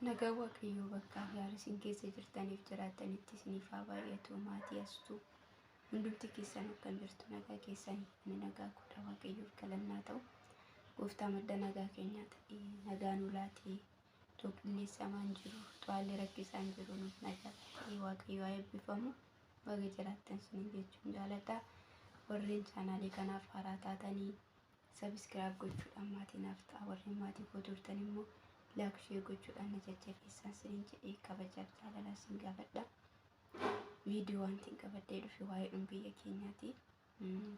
Nagaan Waaqayyoo bakkaa fi haala isin keessa jirtaniif jiraattanitti isiniif haa baay'atu maatii astuu hundumti keessan akkam jirtu nagaa keessanii ani nagaa godha Waaqayyoof galannaa ta'u gooftaa madda nagaa keenyaa ta'e nagaa nu laatee too qilleessamaan jiru too haalli rakkisaan jiru nuuf nagaa ta'e Waaqayyo haa eebbifamu baga jiraattan isiniin jechuun jaaladha warreen chaanaalii kanaaf haaraa taatanii Subscribe gochuudhaan maatii naaf ta'a. Warreen maatii koo turtan immoo like share gochuudhaan na jajjabeessaan sinin jedhee kabajaaf jaalalaa sin gaafadha. Viidiyoo wanti hin qabadhee dhufe waa'ee biyya keenyaati.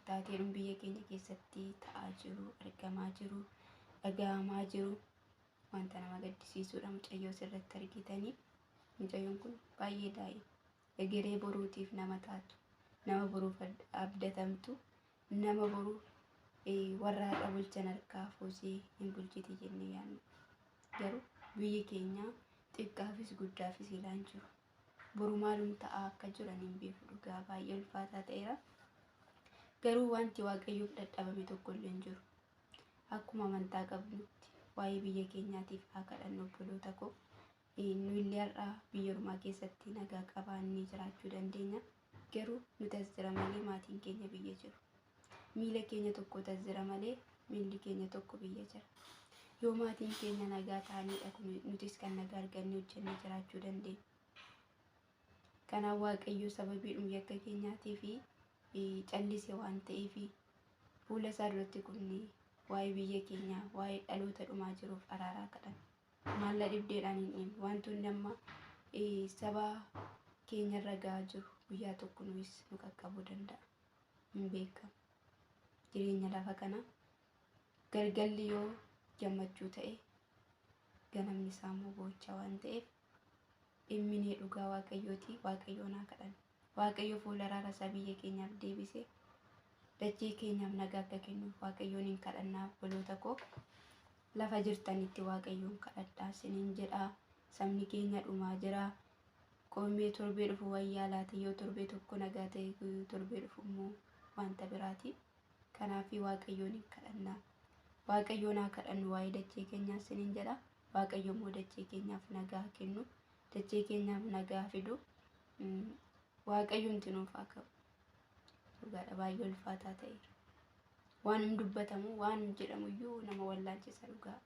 Taateedhum biyya keenya keessatti ta'aa jiru, argamaa jiru, dhaga'amaa jiru wanta nama gaddisiisuudha. Mucayyoo sirratti argitanii mucayyoon kun baay'ee daa'ima. Egeree boruutiif nama taatu, nama boruuf abdatamtu, nama boru warra har'a bulchan harkaa fuusee hin bulchiti jennee yaadnu. Garuu biyyi keenya xiqqaafis guddaafis ilaan jiru. Boru maalum ta'aa akka jiran hin beeku dhugaa baay'ee ulfaataa ta'eera. Garuu wanti Waaqayyoof dadhabame tokko illee hin jiru. Akkuma amantaa qabnutti waa'ee biyya keenyaatiif haa kadhannu obboloota koo. Nu illee har'a biyya ormaa keessatti nagaa qabaannee jiraachuu dandeenya. Garuu nuti as jira malee maatiin keenya biyya jiru. Miila keenya tokkotu as jira malee miilli keenya tokko biyya jira. Yoo maatiin keenya nagaa ta'aniidha kun nutis kan nagaa argannee hojjennee jiraachuu dandeenya. Kanaaf Waaqayyo sababiidhuma yakka keenyaatii fi callise waan ta'eef fuula isaa duratti kufnee waa'ee biyya keenyaa waa'ee dhaloota dhumaa jiruuf araaraa kadhanna. Maal na dhibdeedhaan hin dhiibne. Wantoonni amma saba keenyarra gahaa jiru guyyaa tokko nuyis nu qaqqabuu danda'a. Hin beekamu. Jireenya lafa kana galgalli yoo gammachuu ta'e ganamni isaa immoo boo'icha waan ta'eef dhimminee dhugaa Waaqayyooti. Waaqayyoon haa kadhannu. Waaqayyo fuula araara isaa biyya keenyaaf deebise dachee keenyaaf nagaa akka kennuuf Waaqayyoon hin kadhannaa obboloota koo. Lafa jirtanitti Waaqayyoon kadhadhaa isiniin jedha. Sabni keenya dhumaa jira. Qoomee torbee dhufu wayyaa laata yoo torbee tokko nagaa ta'e torbee dhufu immoo wanta biraati. Kanaaf Waaqayyoon hin kadhannaa. Waaqayyoon haa kadhannu waa'ee dachee keenyaa isiniin jedha. Waaqayyo immoo dachee keenyaaf nagaa haa kennu. Dachee keenyaaf nagaa haa fidu. Waaqayyomti nuuf haa ka'u. Dhugaadha baay'ee ulfaataa ta'eera. Waanum dubbatamu waanum jedhamu iyyuu nama wallaalchisa dhugaa.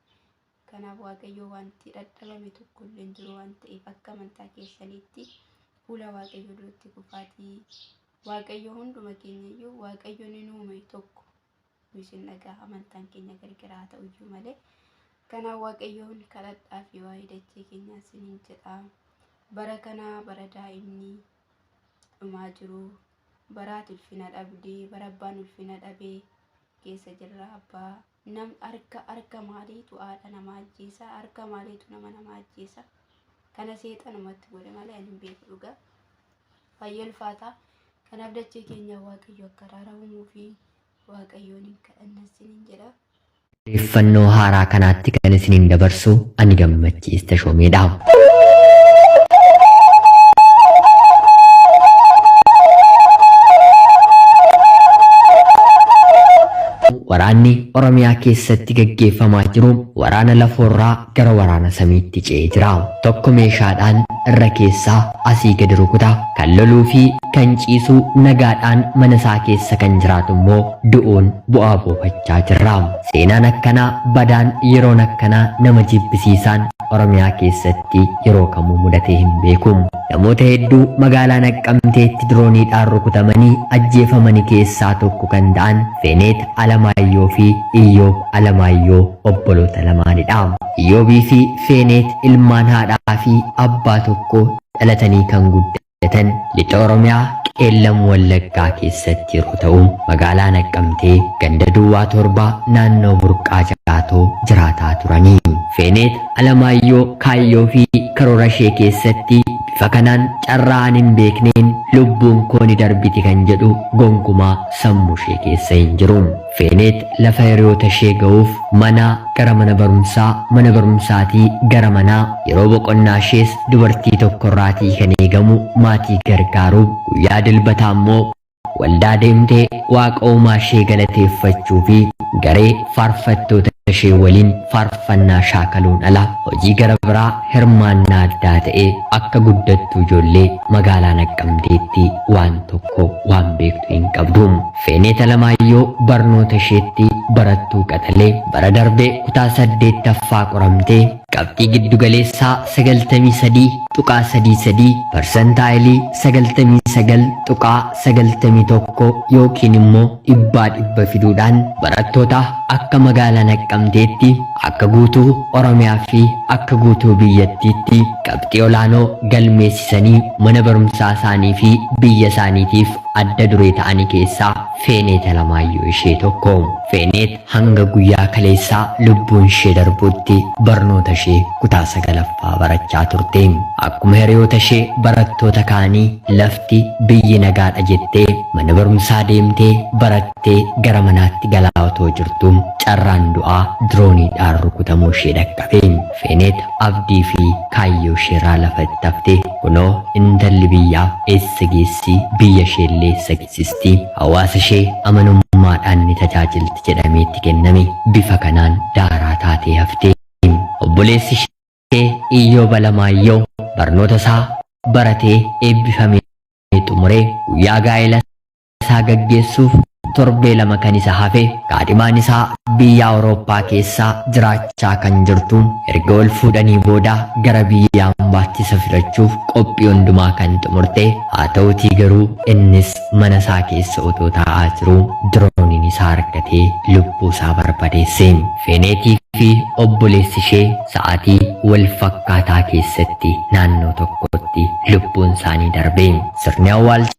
Kanaaf Waaqayyoo wanti dhadhabame tokko illee hin jiru waan ta'eef akka amantaa keessaniitti fuula Waaqayyoo duratti kufaatii Waaqayyo hunduma keenya iyyuu Waaqayyo ni nuume tokko nu isin dhagaa amantaan keenya gargar haa ta'u iyyuu malee. Kanaaf Waaqayyoon kadhadhaa fi waa'ee dachee keenyaa isiniin jedha. Bara kana bara daa'imni dhumaa jiru bara ati ulfina dhabdee bara abbaan ulfina dhabee keessa jirra abbaa nam harka harka maaliitu haadha namaa ajjeesa harka maaliitu nama nama ajjeesa kana seexanumatti godhe malee ani hin beeku dhugaa baay'ee ulfaata kanaaf dachee keenya waaqayyo akka araara uumuu fi waaqayyoon hin kadhanna isiniin jedha. Odeeffannoo haaraa kanaatti kan isiniin dabarsu ani Gammachiis Tashoomeedha. Waraanni Oromiyaa keessatti gaggeeffamaa jiru waraana lafoorraa gara waraana samiitti ce'ee jira. Tokko meeshaadhaan irra keessaa asii gadi rukuta, kan loluu fi kan ciisu nagaadhaan mana isaa keessa kan jiraatu immoo du'uun bu'aa buufachaa jirra. Seenaan akkanaa badaan yeroon akkanaa nama jibbisiisaan Oromiyaa keessatti yeroo kamuu mudatee hin beeku. Namoota hedduu magaalaa Naqqamteetti dirooniidhaan rukutamanii ajjeefamani keessaa tokko kan ta'an Feeneet Alamaayyoo fi Iyyoob Alamaayyoo obboloota lamaanidha. Iyyoobii fi Feeneet ilmaan haadhaa fi abbaa tokko dhalatanii kan guddatan lixa Oromiyaa Qeellam Wallaggaa keessatti yeroo ta'u, magaalaa Naqqamtee ganda duwwaa 7 naannoo Burqaa Jaatoo jiraataa turani. Feeneet Alamaayyoo kaayyoo fi karoora ishee keessatti bifa kanaan carraa ani hin beekneen lubbuun koo ni darbiti kan jedhu gonkumaa sammuu ishee keessa hin jiru. Feeneet lafa hiriyoota ishee ga'uuf manaa gara mana barumsaa, mana barumsaatii gara manaa, yeroo boqonnaa ishees dubartii tokkorraatii kan eegamu maatii gargaaruu, guyyaa dilbataa immoo Waldaa deemtee Waaqa uumaa ishee galateeffachuu fi garee faarfattoota ishee waliin faarfannaa shaakaluun ala hojii gara biraa hirmaannaa addaa ta'e akka guddattuu ijoollee magaalaa Naqqamteetti waan tokko waan beektu hin qabdu. Feeneet Alamaayyoo barnoota isheetti barattuu qaxalee bara darbe kutaa 8ffaa qoramtee qabxii giddugaleessaa 93.33, parsantaayilii 99.91 yookiin immoo dhibbaa dhibba fiduudhaan barattoota akka magaalaa Naqqamteetti, akka guutuu Oromiyaa fi akka guutuu biyyattiitti qabxii olaanoo galmeessisanii mana barumsaa isaanii fi biyya isaaniitiif adda duree ta'anii keessaa Feeneet Alamaayyoo ishee tokko. Feeneet hanga guyyaa kaleessaa lubbuun ishee darbutti barnoota ishee kutaa 9ffaa barachaa turte. Akkuma hiriyoota ishee barattoota kaanii lafti biyyi nagaadha jettee mana barumsaa deemtee barattee gara manaatti galaa otoo jirtu carraan du'aa dirooniidhaan rukutamuu ishee dhaqqabe. Feeneet abdii fi kaayyoo isheerraa lafatti hafte. Kunoo intalli biyyaa eessa geessi, biyya isheellee eessa geessisti, hawaasa ishee amanamummaadhaan ni tajaajilti jedhamee itti kenname bifa kanaan daaraa taatee hafte. Obboleessi ishee Iyyoob Alamaayyoo barnoota isaa baratee eebbifamee xumuree guyyaa gaa'ela isaa gaggeessuuf torbee 2 kan isa hafe kaadhimaan isaa biyya Awurooppaa keessa jiraachaa kan jirtu erga wal fuudhanii booda gara biyya ambaatti isa fudhachuuf qophii hundumaa kan xumurte haa ta'utii garuu innis mana isaa keessa otoo taa'aa jiruu dirooniin isaa argatee lubbuu isaa barbadeesse. Feeneetii fi obboleessi ishee sa'aatii wal fakkaataa keessatti naannoo tokkotti lubbuun isaanii darbe. Sirni awwaalcha.